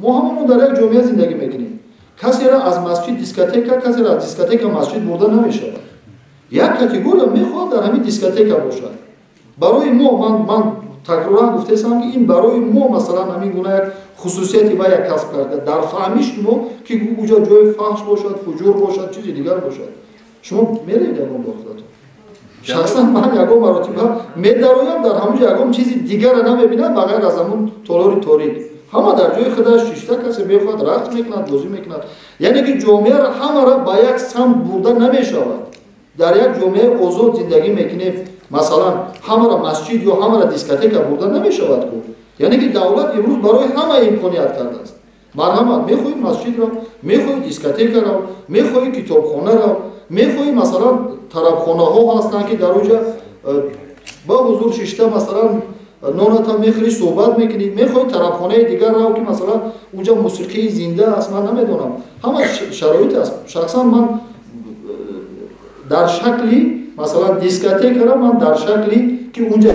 Мо ҳамамон дар як ҷомеа зиндагӣ мекунем. Касеро аз масҷид дискотека, касеро аз дискотека масҷид бурда намешавад. Як категория мехоҳад дар ҳамин дискотека бошад. Барои мо, ман такроран гуфтаистам, ки ин барои мо, масалан, ҳамин гуна як хусусияти ва як касб карда дар фаҳмиши мо, ки уҷа ҷои фаҳш бошад, фуҷур бошад, чизи дигар бошад. Шумо меравед ягон бо худатон? Шахсан ман ягон маротиба медароям, дар ҳамон ҷо ягон чизи дигарро намебинам ба ғайр аз ҳамон толори торик. Ҳама дар ҷои худаш шишта, касе мехоҳад рақс мекунад, бозӣ мекунад. Яъне ки ҷомеаро ҳамаро ба як самт бурда намешавад. Дар як ҷомеаи озод зиндагӣ мекунем, масалан, ҳамаро масҷид ё ҳамаро дискотека бурда намешавад ку. Яъне ки давлат имрӯз барои ҳама имконият кардааст. Марҳамат, мехоҳӣ масҷид рав, мехоҳӣ дискотека рав, мехоҳӣ китобхона рав, мехоҳӣ, масалан, тарабхонаҳо ҳастанд, ки дар оҷа ба ҳузур шишта, масалан, ноната мехӯрӣ, суҳбат мекунӣ. Мехоҳӣ тарабхонаи дигар рав, ки, масалан, унҷа мусиқии зинда аст. Ман намедонам, ҳама шароит аст. Шахсан ман дар шакли, масалан, дискотекара ман дар шакли ки унҷа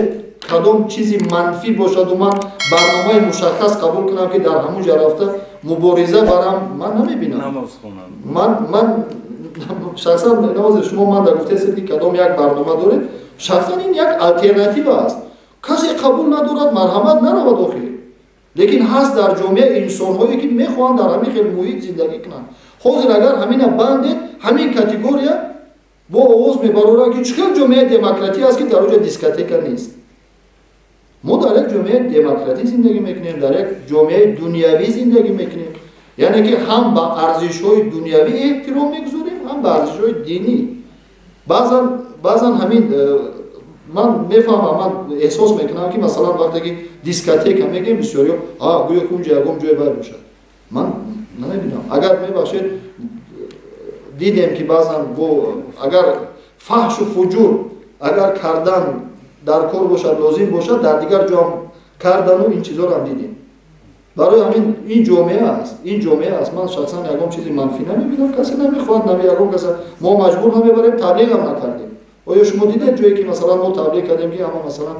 кадом чизи манфӣ бошаду ман барномаи мушаххас қабул кунам, ки дар ҳамун ҷа рафта мубориза барам, ман намебинам. Ман шахсан навозе шумо ман дар гуфтаестед, ки кадом як барнома доред. Шахсан ин як алтернатива аст. Касе қабул надорад, марҳамат, наравад охир. Лекин ҳаст дар ҷомеа инсонҳое, ки мехоҳанд дар ҳамин хел муҳит зиндагӣ кунанд. Ҳозир агар ҳамина бандед, ҳамин категория бо овоз мебароранд, ки чӣ хел ҷомеаи демократӣ аст, ки дар оҷа дискотека нест. Мо дар як ҷомеаи демократӣ зиндагӣ мекунем, дар як ҷомеаи дунявӣ зиндагӣ мекунем. Яъне ки ҳам ба арзишҳои дунявӣ эҳтиром мегузорем, ҳам ба арзишҳои динӣ. Баъзан ҳамин ман мефаҳмам, ман эҳсос мекунам, ки, масалан, вақте ки дискотека мегӯем, бисёриё гӯё ки унҷа ягон ҷое вай бошад. Ман намебинам. Агар, мебахшед, дидем, ки баъзан бо агар фаҳшу фуҷур агар кардан дар кор бошад, лозим бошад, дар дигар ҷоам кардану ин чизоро ҳам дидем. Барои ҳамин ин ҷомеа аст, ин ҷомеа аст. Ман шахсан ягон чизи манфӣ намебинам. Касе намехоҳад, нами ягон каса мо маҷбур намебарем, таблиғам накардем. Оё шумо дидед ҷое, ки, масалан, мо таблиғ кардем, ки ҳама, масалан,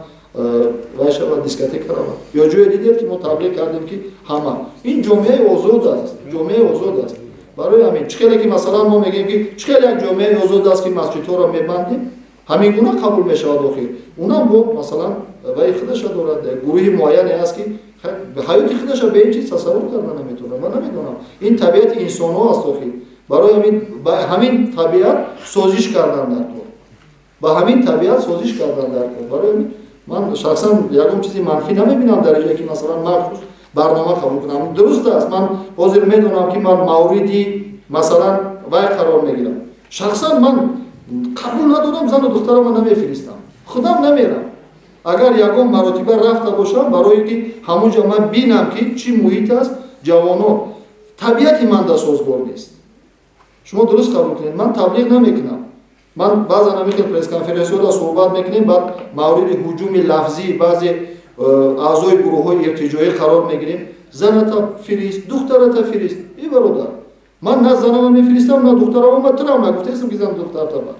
вай шавад, дискотека равад, ё ҷое дидед, ки мо таблиғ кардем, ки ҳама? Ин ҷомеаи озод аст, ҷомеаи озод аст. Барои ҳамин чӣ хеле ки, масалан, мо мегӯем, ки чӣ хеле як ҷомеаи озод аст, ки масҷидҳоро мебандем, ҳамин гуна қабул мешавад охир. Унам бо, масалан, вай худаша дорад, гурӯҳи муайяне аст, ки ҳаёти худаша ба ин чиз тасаввур карда наметавонад. Ман намедонам, ин табиати инсонҳо аст охир. Барои ҳамин ба ҳамин табиат созиш кардан дар кор, ба ҳамин табиат созиш кардан дар кор. Барои ҳамин ман шахсан ягон чизи манфӣ намебинам дар ҷое, ки, масалан, махсус барнома қабул кунам. Дуруст аст, ман ҳозир медонам, ки ман мавриди, масалан, вай қарор мегирам. Шахсан ман қабул надорам, зану духтарама намефиристам, худам намерам. Агар ягон маротиба рафта бошам, барое ки ҳамон ҷо ман бинам, ки чӣ муҳит аст, ҷавонон, табиати ман да созгор нест. Шумо дуруст қабул кунед, ман таблиғ намекунам. Ман баъзан ҳамин хел пресс-конференсияҳода суҳбат мекунем, баъд мавриди ҳуҷуми лафзии баъзе аъзои гурӯҳҳои иртиҷоӣ қарор мегирем: «Заната фирист, духтарата фирист». И бародар, ман на занама мефиристам, на духтарама. Ман турам нагуфтаистам, ки зан духтарта бар.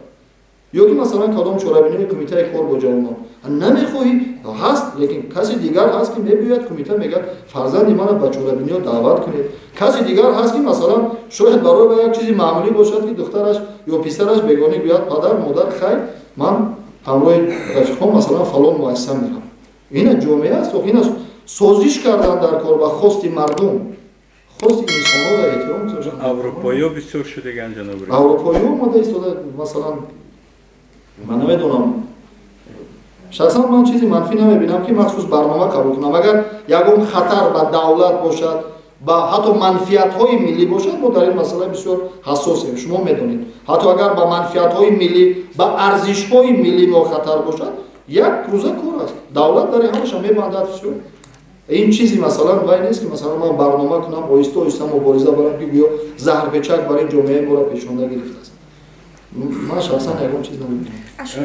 Ё ки, масалан, кадом чорабиниҳои кумитаи кор бо ҷавонон намехоҳӣ, ҳаст, лекин каси дигар ҳаст, ки мебиёяд кумита, мегӯяд: «Фарзанди мана ба чорабиниҳо даъват кунед». Каси дигар ҳаст, ки, масалан, шояд барои ба як чизи маъмулӣ бошад, ки духтараш ё писараш бегонӣ гӯяд: «Падар, модар, хайр, ман ҳамроҳи рафиқон, масалан, фалон муассиса мерам». Ина ҷомеа аст. Ина созиш кардан дар кор ба хости мардум, хости инсонҳо дар эҳтиром гузоштан. Аврупоиё бисёр шудаган, ҷаноб. Аврупоиё омада истода. Масалан, ман намедонам, шахсан ман чизи манфӣ намебинам, ки махсус барнома қабул кунам. Агар ягон хатар ба давлат бошад, ба ҳатто манфиатҳои миллӣ бошад, мо дар ин масъала бисёр ҳассосем, шумо медонед. Ҳатто агар ба манфиатҳои миллӣ, ба арзишҳои миллӣ мо хатар бошад, як рӯза кор аст, давлат дар ҳамаша мебандад, всё. Ин чизи, масалан, вай нест, ки, масалан, ман барнома кунам, оҳиста оҳиста мубориза барам, ки гӯё заҳрпечак бар ин ҷомеаи моро пешонда гирифтааст. Ман шахсан ягон чиз намебинам.